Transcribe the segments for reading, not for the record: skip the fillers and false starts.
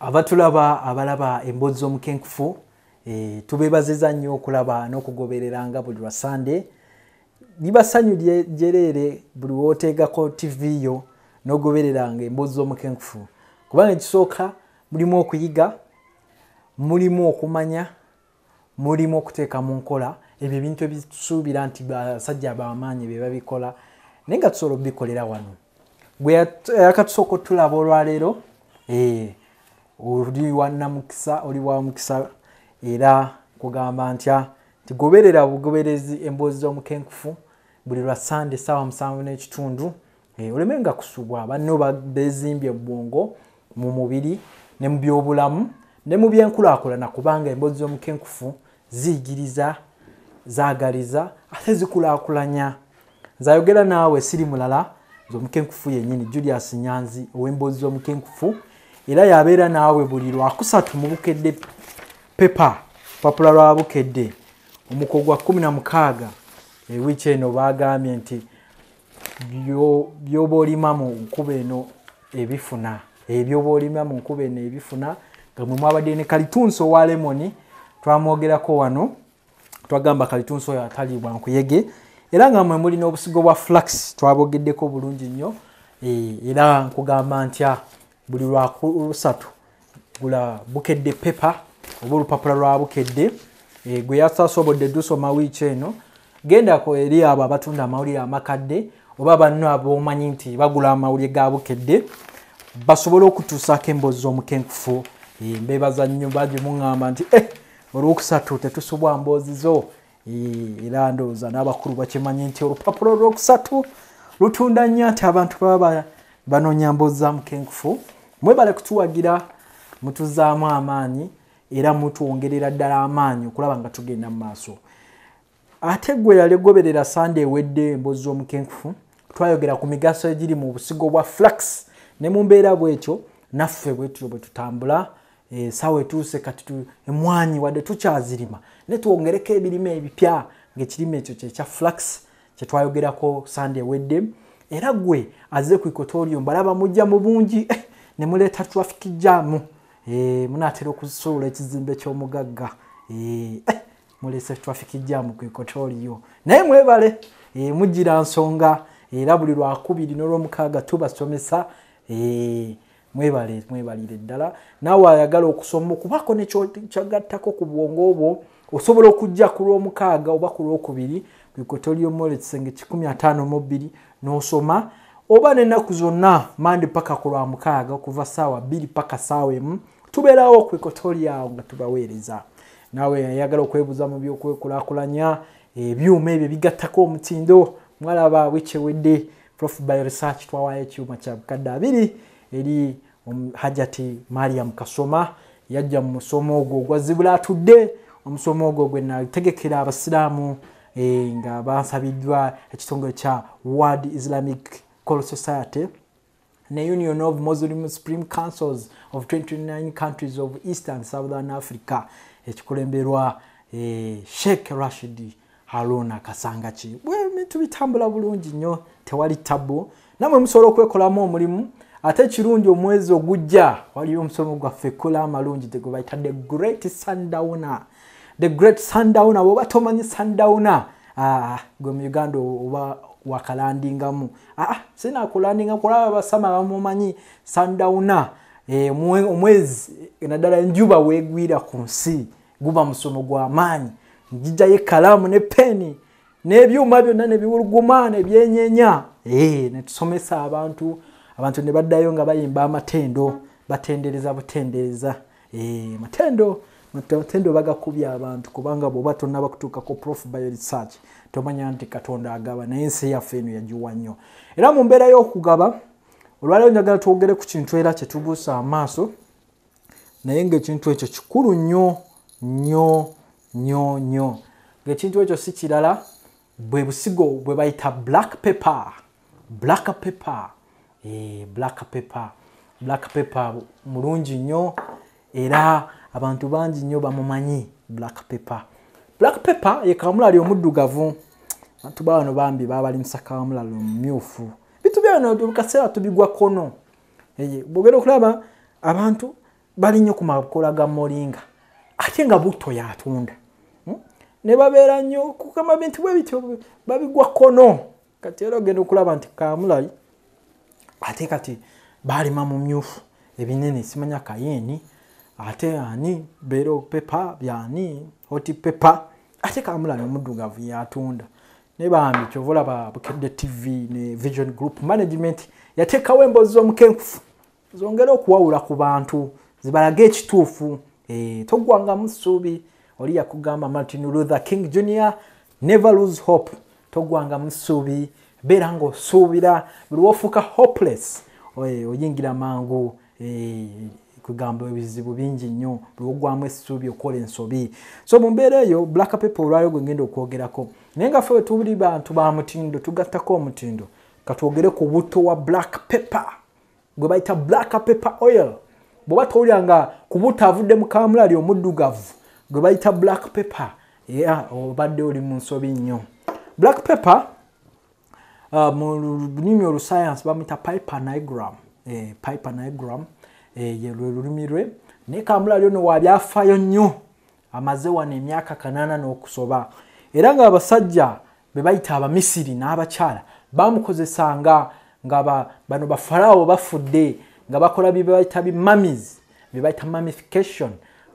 Abatulaba abalaba emboozi z'omukenkufu, tubeebaziza nnyo okulaba n'okugobereranga buli lwa Sande. Liba ssanyu jjereere buli w'oteekako TV yo n'ogobereranga emboozi z'omukenkufu, kubanga ekisooka mulimu okuyiga, mulimu okumanya, mulimu okuteeka mu nkola ebyo ebintu ebitusuubira nti basajja ab'amaanyi be babikola, naye nga tusobola okubikolera wano. Gwe yakatusooka otulaba olwaleero, oli wa namukisa, oli wa mukisa, era kugamba ntya nti goberera bugoberezi emboozi z'omukenkufu buli lwa Sande 7:30, oleme nga kusubwa. Banno beezimbye mu bwongo, mu mubiri ne mu byobulamu ne mu byenkulaakulana, kubanga emboozi z'omukenkufu ziyigiriza, zaagaliza ate zikulaakulanya. Nze ayogera naawe siri mulala, nze omukenkufu yennyini Julius Nyanzi ow'emboozi z'omukenkufu, era yabeera naawe buli lwakusatu mu Bukedde Paper, lupapula lwa Bukedde, omuko gwa 16. Ewiiki eno baagambye nti by'oba olima mu nkuba eno ebifuna, ebyoba olima mu nkuba eno ebifuna, nga mwe mwabadde ne kalitunsi owa lemoni, twamwogerako wano, twagamba kalitunsi oyo ataliibwa nkuyege, era nga mwe mulina obusigo bwa flax, twabogeddeko bulungi nnyo. Era nkugamba ntya buli lwakusatu gula Bukedde Paper oba olupapula lwa Bukedde. Gwe yasasobodde dusoma wiiki eno, gendako eri abo abatunda amawulire amakadde oba banno ab'omanyi nti bagula amawulire ga Bukedde, basobole okutuusaako emboozi z'omukenkufu. Mbeebaza nnyo, bangi muŋŋamba nti olwokusatu tetusubwa mboozi zo. Era ndowooza n'abakulu bakimanyi nti olupapula olwokusatu lutunda nnyo, nti abantu baba banoonya mboozi za mukenkufu. Mwebale kutuwagira, mutuzaamu amaanyi era mutwongerera ddala amaanyi okulaba nga tugenda mu maaso. Ate gwe yali goberera Sande ewedde emboozi z'omukenkufu, twayogera ku migaso egiri mu busigo bwa flax, ne mu mbeera bwetyo naffe bwetyo bwe tutambula. Essaawa etuuse kati emwanyi wadde tukyazirima, ne twongereko ebirime ebipya, ng'ekirime ekyo kye kya flax kye twayogerako Sande ewedde. Era gwe azze ku Equatorial, mbalaba mujja mu bungi, ne muleeta traffic jam, munaatera okusuula ekizimbe ky'omugagga, muleese traffic jam ku Equatorial. Naye mwebale, mujjira nsonga, era buli lwakubiri n'olwomukaaga tubasomesa. Mwebale, mwebalire ddala. Naawe ayagala okusoma okubaako ne kyagattako ku bwongo obwo, osobola okujja ku lwomukaaga oba ku lwokubiri ku Equatorial Mall ekisenge 152 n'osoma, oba n'ennaku zonna Mande paka ku lwamukaaga okuva 2:00 paka 1:00 tubeerawo ku Equatorial awo nga tubaweereza. Naawe ayagala okwebuuza mu by'okwekulaakulanya, ebyuma ebyo bigattako omutindo, mwalaba wiiki ewedde Prof by Research twawaayo ekyuma kya 2,000 eri Hajati Mariam Kasoma, yajja mu musomo ogwo ogwa Zibula atudde, omusomo ogwo gwe nategekera abasiraamu, nga bansabiddwa ekitongole kya World Islamic Call Society ne Union of Muslim Supreme Councils of 29 countries of East and Southern Africa, ekikulemberwa Sheikh Rashid Haruna Kasangaki. Ebintu bitambula bulungi nnyo, tewali tabu, nammwe musobola okwekolamu omulimu. Ate ekirungi omwezi ogujja waliyo omusomo gwaffe Kola Amalungi gwe bayita The Great Sundowner. The Great Sundowner, bw'oba tomanyi Sundowner, gwe mu Uganda oba wakalandingamu. Sinakulandinga kulaba basama bamumanyi Sundowner. Omwezi naddala enjuba weegwira ku nsi guba musomo gw'amaanyi. Njijjayo ekkalaamu ne peni n'ebyuma byonna ne biwuluguma ne byenyenya, ne tusomesa abantu, abantu ne baddayo nga bayimba amatendo, batendereza butendereza. Matendo bagakubya abantu, kubanga bw'oba tonnaba kutuukako Prof by Research tomanya nti Katonda agaba, naye ensi yaffe eno yagiwa nnyo. Era mu mbeera y'okugaba olwaleero njagala twogere ku kintu era kye tubuusa amaaso, naye ng'ekintu ekyo kikulu nnyo nnyo nnyo nnyo. Ng'ekintu ekyo si kirala, bwe busigo bwe bayita black pepper. Black pepper, black pepper, black pepper mulungi nnyo, era abantu bangi nnyo bamumanyi black pepper. Black pepper ye kamulali omuddugavu. Abantu bano bambi babalimisa kamulali omumyufu. Bintu byano buli kaseera tubigwa kono. Bw'ogenda okulaba abantu Bali nnyo ku makola ga moringa ate nga butto yatunda. Ne babeera nnyo kukama bintu bwe bityo babigwa kono. Kati era ogenda okulaba nti kamulali ate kati balima mu myufu ebinene, simanya kayeni ate ani bell pepper byani hot pepper, ate kamulali omuddugavu yatunda. Ne bambi kyova olaba Bukedde TV ne Vision Group Management yateekawo emboozi z'omukenkufu zongere okuwawula ku bantu, zibalage ekituufu. Toggwangamu ssuubi. Oli yakugamba Martin Luther King Jr., never lose hope. Toggwangamu ssuubi, beera ng'osuubira. Buli w'ofuuka hopeless oyingira mangu kugamba ebizibu bingi nnyo. Buli w'oggwamu essuubi okola ensobi. So mu mbeera eyo black pepper olwayo gwe ngenda okwogerako, naye nga ffe tuli bantu ba mutindo, tugattako omutindo. Katwogere ku butto wa black pepper gwe bayita black pepper oil. Bw'oba towulira nga ku butto avudde mu kamulali omuddugavu gwe bayita black pepper, obadde oli mu nsobi nnyo. Black pepper mu lulimi olusayansi bamuyita Piper nigrum. Piper nigrum ye lwe lulimi lwe. Naye kamulali ono wa byafaayo nnyo, amaze wano emyaka 8 n'okusoba. Era nga abasajja be bayita Abamisiri n'abakyala bamukozesanga nga bano bafaraawo bafudde, nga bakola bye bayita bi mummies, bye bayita mummification,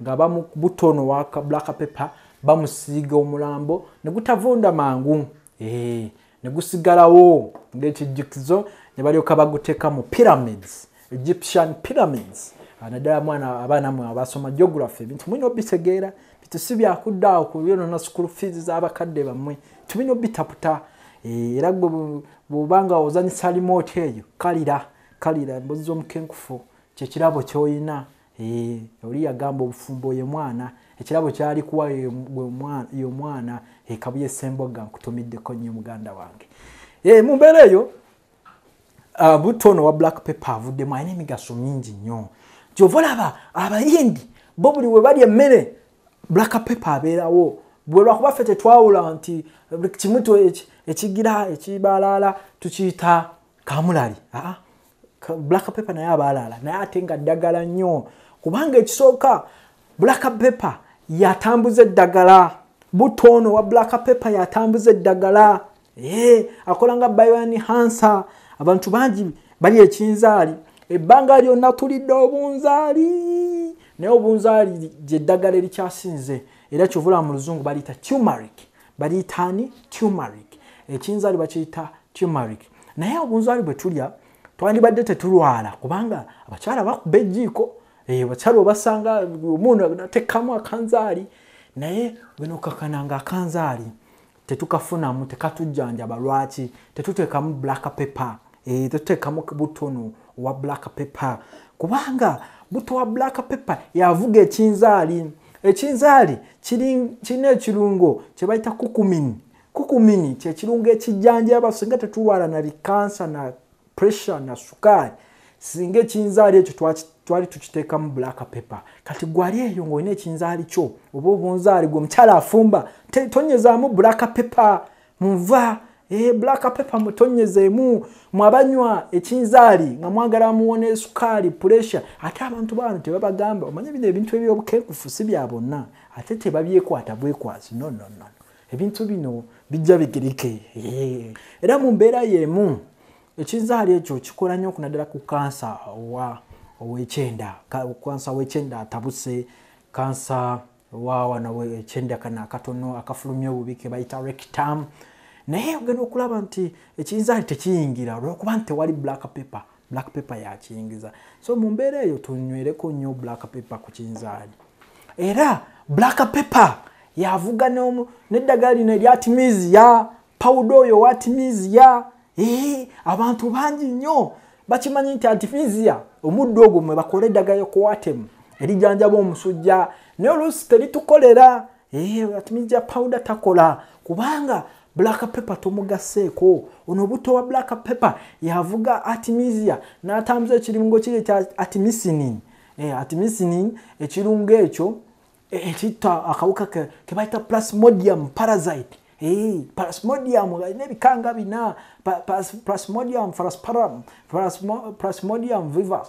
nga bamubutono wa black pepper bamusiiga omulambo ne gutavunda mangu, ne gusigalawo ng'ekijjukizo, ne balyoka baguteeka mu pyramids, Egyptian pyramids. Naddala mwana abaana mwe abasoma geography, ebintu mulina obitegeera, bintu si byakudda awo ku byonona school fees z'abakadde bammwe, tulina obitaputa. Era gwe bw'obanga ozanyisa remote eyo, kalira kalira emboozi z'omukenkufu, kyekirabo ky'olina. Oli yagamba obufumbo ye mwana, ekirabo kyali kuwa ye mwana. Kabuye Ssemboga nkutumiddeko nnyo muganda wange. Mu mbeera eyo butto wa black pepper avuddemu alina emigaso mingi nnyo. Kyova olaba Abayindi bo buli we balya emmere black pepper abeerawo. Bwe lwakuba ffe tetwawula nti buli kimu ekigira ekibalaala tukiyita kamulali. Black pepper naye abalaala, naye ate nga ddagala nnyo, kubanga ekisooka black pepper yatambuza eddagala. Butto ono wa black pepper yatambuza eddagala, akola nga bioenhancer. Abantu bangi bali ekinzaali, ebbanga lyonna tulidde obunzaali, naye obunzaali gye ddagala erikyasinze. Era kyova mu luzungu baliyita turmeric, baliyita ani turmeric. Ekinzaali bakiyita turmeric. Naye obunzaali bwe tulya twandibadde tetulwala, kubanga abakyala bakuba ejjiiko, abakyala obasanga omuntu ateekamu akanzaali, naye bwenokakananga akanzaali tetukafunamu, tekatujjanjaba. Lwaki tetuteekamu black pepper? Tetuteekamu butono wa black pepper, kubanga buto wa black pepper yavuga ekinzaali. Ekinzaali kirina ekirungo kye bayita curcumin. Curcumin kyekirungo ekijjanjaba singa tetulwala na bikansa na pressure na sukaali, singa ekinzaali ekyo twali tukiteekamu black pepper. Kati gwali eyo ng'olina ekinzaali kyo oba obunzaali, gwe omukyala afumba, tonyezaamu black pepper munva. Black pepper mutonyezeemu mwabanywa ekinzaali nga mwagala muwone sukaali, pressure. Ate abantu bano tebabagamba, omanye bino ebintu ebyobukenkufu si bya bonna, ate tebabyekwata bwekwasi. No, no, no, ebintu bino bijja bigirike. Era mu mbeera y'emu ekinzaali ekyo kikola nnyo okunaddala ku kansa ow'ekyenda. Kansa w'ekyenda atabuse, kansa wa wano ekyenda kano akatono akafulumya obubi ke bayita rectum. Naye ogenda okulaba nti ekinzaali tekiyingira olwokuba nti tewali black pepper. Black pepper yakiyingiza. So mu mbeera eyo tunywereko nnyo black pepper ku kinzaali. Era black pepper yavuga n'eddagala lino erya artemisia powder oyo wa artemisia. Abantu bangi nnyo bakimanyi nti artemisia omuddo ogwo mwe bakola eddagala Coartem erijjanjaba omusujja, naye oluusi teritukolera. Artemisia powder takola kubanga black pepper tomugaseeko. Ono obuto wa black pepper yavuga artemisia n'atambuza ekirungo kiri ekya artemisinin. Artemisinin ekirungo ekyo ekitta akawuka ke bayita plasmodium parasite. Plasmodium alina ebikanga bina, plasmodium falciparum, plasmodium vivax.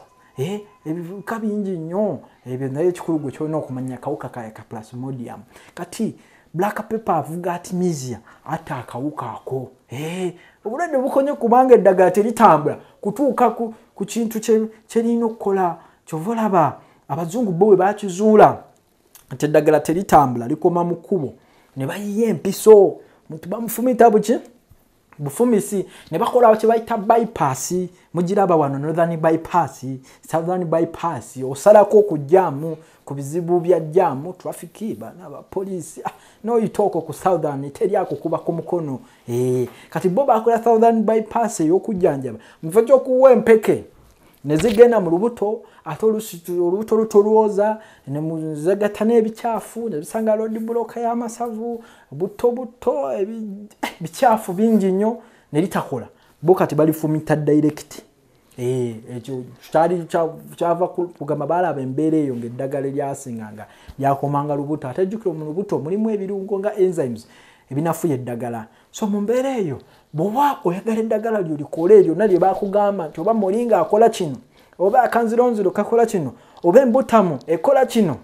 Ebika bingi nnyo ebyo, naye ekikulu gwe kyolina okumanya akawuka ka plasmodium. Kati black pepper avuga artemisia, atta akawuka ako. Obulwadde bukonye kubanga eddagala teritambula kutuuka ku kintu kyerina okukola. Kyova olaba abazungu bo bwe bakizuula nti eddagala teritambula, likoma mu kkubo, ne bayiya empiso, muntu bamufumita buki bufumisi, ne bakola kye bayita bypass. Mugiraba wano, northern bypass, southern bypass, osalako ku jam, ku bizibu bya jam, traffic, bana abapoliisi, noyita okwo ku southern, teri akukuba ku mukono. Kati bo bakola southern bypass ey'okujjanjaba. Mu kifo ky'okuwa empeke ne zigenda mu lubuto, ate olubuto lutolwoza ne zegatta n'ebikyafu, ne bisanga road block y'amasavu, buto buto, ebikyafu bingi nnyo, ne litakola. Bo kati balifumita direct. Ekyo kyali kyava kugamba baalaba embeera eyo ng'eddagala eryasinganga lyakomanga lubuto, ate jjukira mu lubuto mulimu ebirungo nga enzymes ebinafuya eddagala. So mu mbeera eyo, bw'oba oyagala eddagala lyo likole lyonna lye bakugamba nti oba moringa akola kino, oba akanzironziro kakola kino, oba embutamu ekola kino,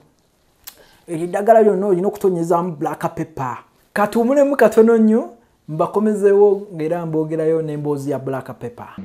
eryo eddagala lyonna olina okutonyezaamu black pepper. Katuwumulemu katono nnyo, mbakomezeewo ng'era mboogerayo n'emboozi ya black pepper.